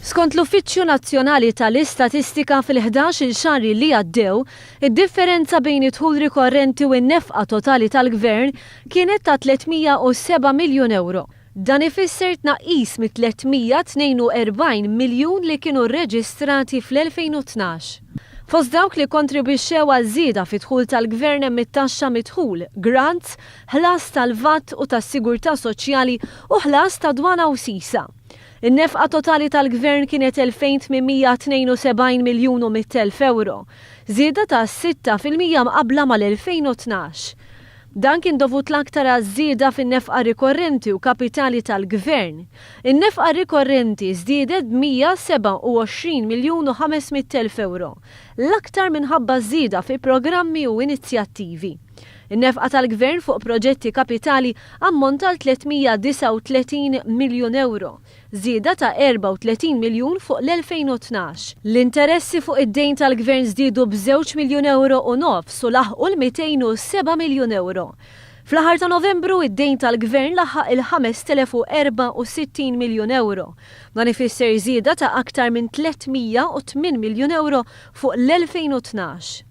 Skont l-Uffiċċju Nazzjonali tal-Istatistika fil-ħdax-il xahar li għaddew, id-differenza bejn id-dħul rikorrenti u n-nefqa totali tal-Gvern kienet ta' 307 miljun ewro. Dan ifisser tnaqqis mit-342 miljun li kienu rreġistrati fl-2012. Fost dawk li kkontribwixxew għal żieda fid-dħul tal-Gvern hemm it-taxxa mid-dħul, grants, ħlas tal-VAT u tas-sigurtà soċjali u ħlas ta' dwana u sisa. In-nefqa totali tal-Gvern kienet 2,872 miljun u 100,000 ewro, żieda ta' 6% mqabbla mal-2012. Dan kien dovut l-aktar għaż-żieda fin-nefqa rikorrenti u kapitali tal-Gvern. In-nefqa rikorrenti żdiedet b'127 miljun u 500,000 ewro, l-aktar minħabba żieda fi programmi u inizjattivi. In-nefqa tal-Gvern fuq proġetti kapitali ammonta għal 339 miljun ewro, żieda ta' 34 miljun fuq l-2012. L-interessi fuq id-dejn tal-Gvern żdiedu b'żewġ miljun ewro u nofs u laħqu l-207 miljun ewro. Fl-aħħar ta' Novembru, id-dejn tal-Gvern laħaq il-5,064 miljun ewro. Dan ifisser żieda ta' aktar minn 308 miljun ewro fuq l-2012.